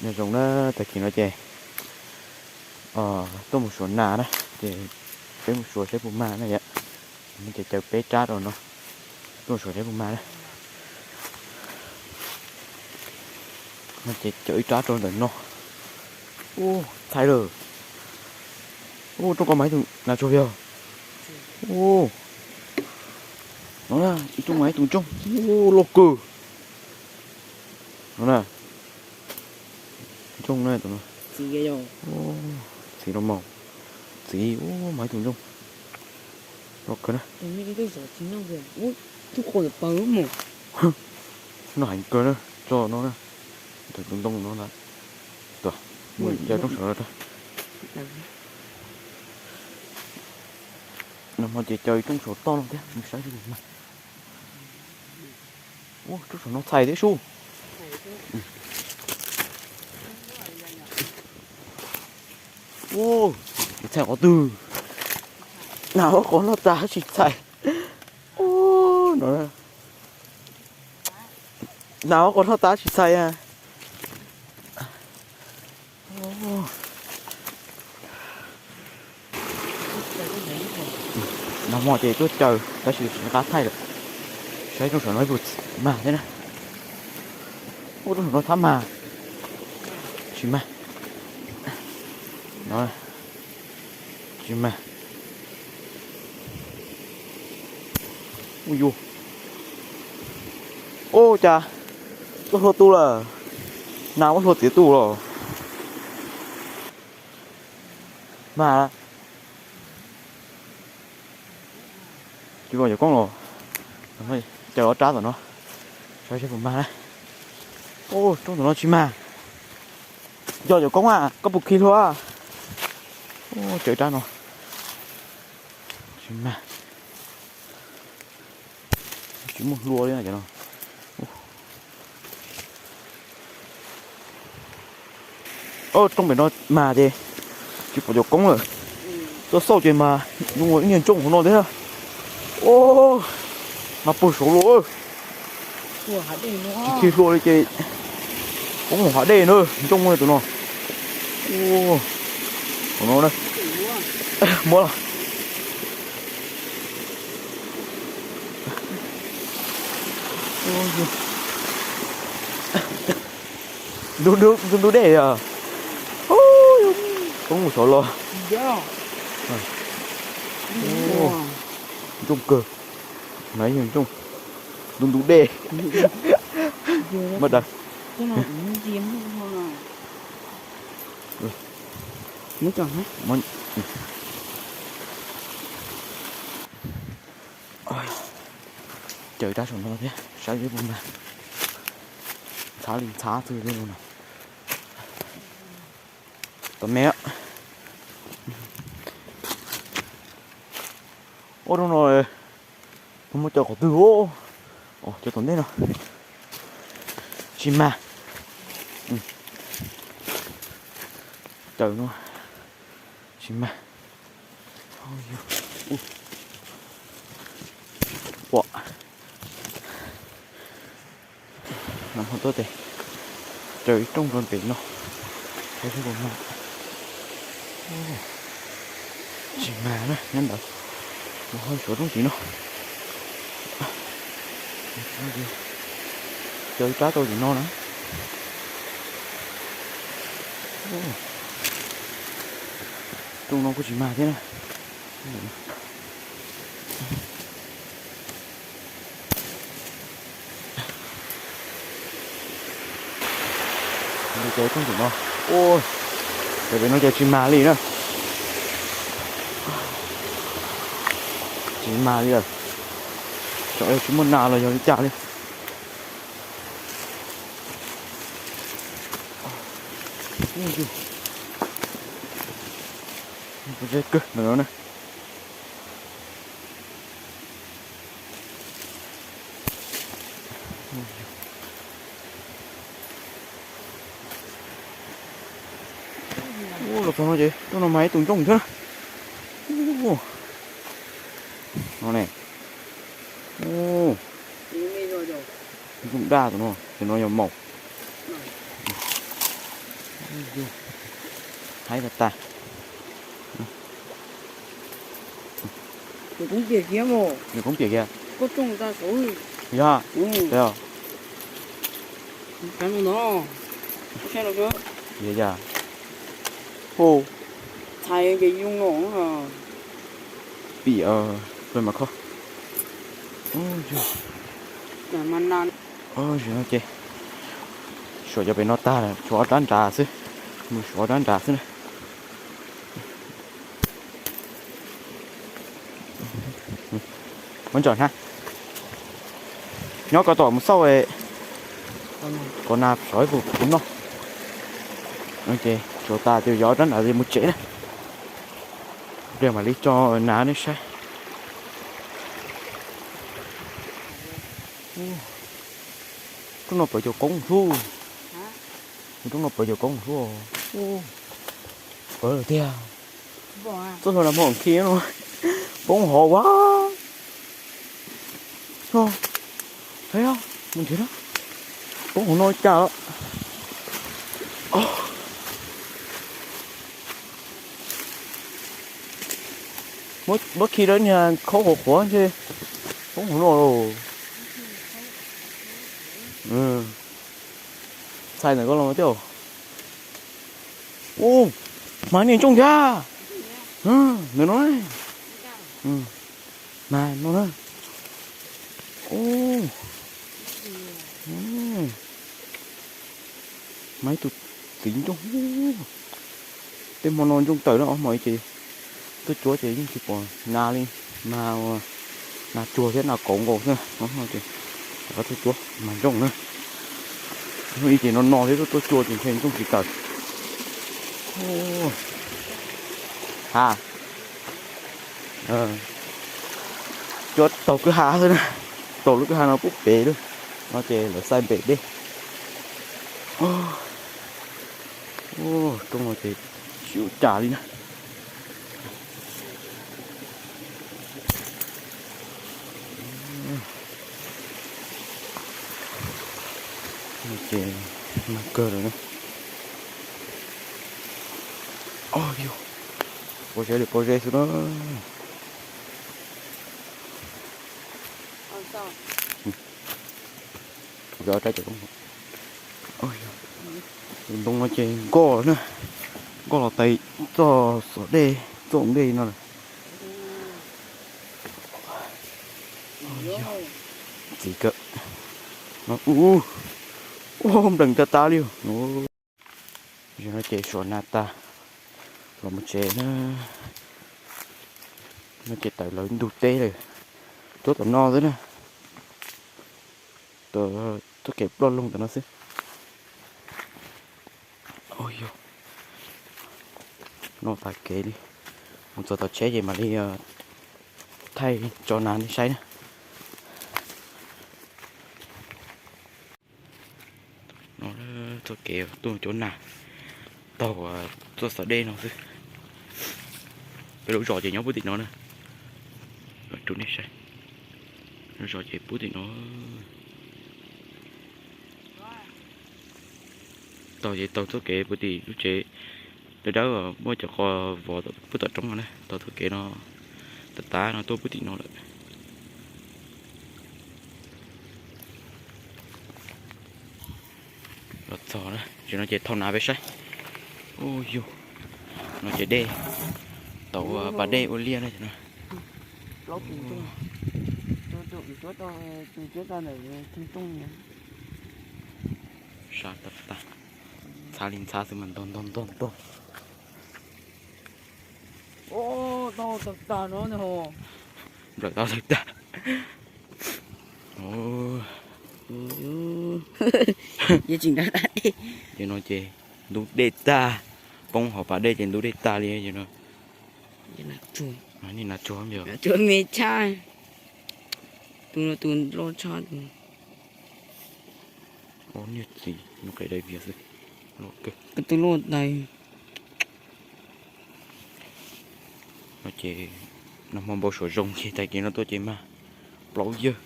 Nyob zoo na, tag kis no ces tuaj mus suav nas na, ces peb mus suav saib puas mag na yom. No ces caw peb rab rau no, tuaj mus suav saib puas mag na. No ces caw ib rab rau ntawm no. Ub, txhais lawm. Ub, rooj ko mas ib tug nas tsuag yog. Ub, no na, ib rooj mas ib tug ntsoog. Ub, loj kawg. No na, ntsoog na tus no. Txiv los mas, txiv ub mas ib tug ntsoog. Loj kawg na. No heev kawg na, tso no na, tus ntoo no na. Tuaj, mus caw rooj saum no. Nag hmo ces caw rooj saum toj no thiab, mus saib seb puas mag. Ub, rooj saum no txhais thiab sub. Ub, txhais qhov twg? Nas ua qhov noj tas tsis txhais. Ub, no, nas ua qhov noj tas tsis txhais a. Nag hmo ces tuaj caw tab sis tsis nco qab thaij lawm. Saib rooj saum no puas mag thiab na. Ub, rooj saum no txhob mag. Tsis mag. No, tsis mag. Ub, yus. Ub, cas tuaj hlua tu lawm. Nas ua hlua txiav tu los. Mag. Tsis pom cov koob los. Caw ob rab tom no, saib seb puas mag na. Ub, rooj tom no tsis mag. Yog cov koob a, koj puas khi hlua? Ub, caw rab no. Tsis mag. Tsis muaj hlua li no. Rooj pem no mas ces tsis pom cov koob lawm. Tuaj xauj ces mas zoo ib niag ntsooj hauv no thiab. Mas puag saud los. Tsis khi hlua li ces koob mus hav dej na, ntsooj tus no. Tus no, muab los. Ntub ntub dej os. Koob mus saud los. Ntsooj kawg. No yog ntsooj ntub ntub dej. Maj daws. Caw rab saum no thiab saib puas mag. Ntxhab li ntxhab xwb no. Tom me. Ua rau no, muab caw qhov twg? Caw tom ntej no. Tsis mag. Caw no. Tsis mag. Ua, no ho tuaj tes, caw ib rooj rau pem no, saib seb puas mag. Tsis mag na, nyob ntawd, mus ho suav rooj tim no. Caw ib rab rau tim no na. Rooj no kuj tsis mag thiab na. Caw rooj tim no. Caw pem no ces tsis mag li na. Tsis mag li lawm. Tsam yog tsis muaj nas los yog li cas li. Zeb kawg ntawm no na. Ub, los txog no ces rooj no mas ib tug ntsooj thiab. Ub, no ne. Ub, ntsooj daj tus no, tus no yog maum. Haib tag tag. Nws koob piam kiag mas. Nws koob piam kiag. Koj tsoo tag saud. Yog. Yog. Saib no. Saib no. Yog yog. Hu. Txhais ces yoo no. Piam pes mas kho. Ub, yog. Ub, yog no ces. Suam cov pem no tag lawm, tshuav ob rab nrad xwb. Mus suav ob rab nrad xwb na. Muab ntsaum na. Nyob ko tom mus xauj kom nas sov ib puas kuv noj. Ces tsuav tas ces yog ob rab nrad mus tsev na. Pliag mam li tso nas nej saib. Rooj no pawv cov koob hlub. Rooj no pawv cov koob hlub. Pawv tiag. Txoj hlua na mo khi no. Poob hov ua. Poob hov no cas. Muab khi rau niag khaub qhuav qhuav ntshe poob hauv no. Txhais ntawm ko los thiab. Ub, mas niag ntsooj thiab. Ntawm no. Mas no na. Ub. Mas ib tug txiv ntsooj. Tej hmo no ntsooj tawm na, ob hmo ces tuaj cuab ces yeej tsis pom nas li. Nas, nas tsuag thiab nas kauv nkaus xwb. Ob hmo ces rov qab tuaj cuab mas ntsooj na. Hnub ib ces no no thiab tuaj, tuaj cuab ces ntshe ntsooj tsis tawm. Ha. Cuab taug kwj ha xwb na. Taug lub kwj ha no pub pem lawm. No ces lawv xaij npem dej. Rooj no ces tsis ua cas li na. Ces mag kawg lawm na. Os, yog, pob zeb li pob zeb xwb na. Tus ntoo no ces nkoj na, nkoj los tais txoj xov dej, txoj ntej no lawm. Txiv kawm no, ua nplees tas tas li. Zaum no ces suav nas tas los mus tsev na. No ces tawm lawv ntug teb lawm, cuab tom no xwb na. Txoj kev ploj loog tom no xwb. Yog, no tas kev li. Mus txog tom tsheb ces mam li thaij tso nas nej saib na. No txoj kev tuaj cuab nas, taug txoj xov dej no xwb. Peb lub zos ces nyob pub tim no na. Rau nej saib, lub zos ces pub tim no. Taug ces taug txoj kev pub tim lub tsev dawb dawb, muaj cov qos vov pub tom roob no na. Taug txoj kev no tas tas no tuaj pub tim no lawm. Los txog na, zaum no ces thauj nas peb saib. Ub yug, no ces dej, tau pas dej ua liaj na no. Sab tag tag, ntxhab li ntxhab xwb mas ntog ntog ntog ntog. Tau tag tag no, nplawm tau tag tag. Ces no ces ntub dej tag, poob hauv pas dej ces ntub dej tag li no. Niag nas tsuag me tshaj, tus no tus loj tshaj tus. Ob niag txiv nyuj qe dai vias xwb, loj kawg. Tus loj tais. No ces nag hmo npau suav zoo ces tag kis no tuaj ces mag plaub yawg.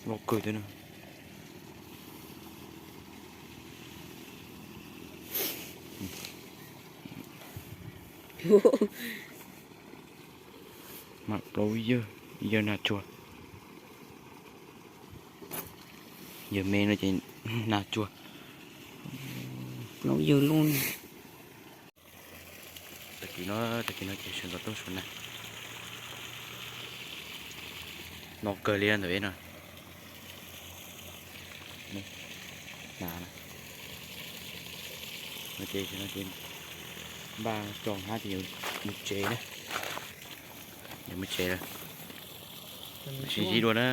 Loj kawg thiab na. Mam plaub yawg, yawg nag tsuag. Yawg me no ces nag tsuag. Plaub yawg lub. Tag kis no, tag kis no ces sawv ntxov tuaj suav nag. No kawg li ntawm no. Hnav no ces, no ces npaj tso hab ces yuav mus tsev na. Yuav mus tsev lawm. Sib ntsib dua na.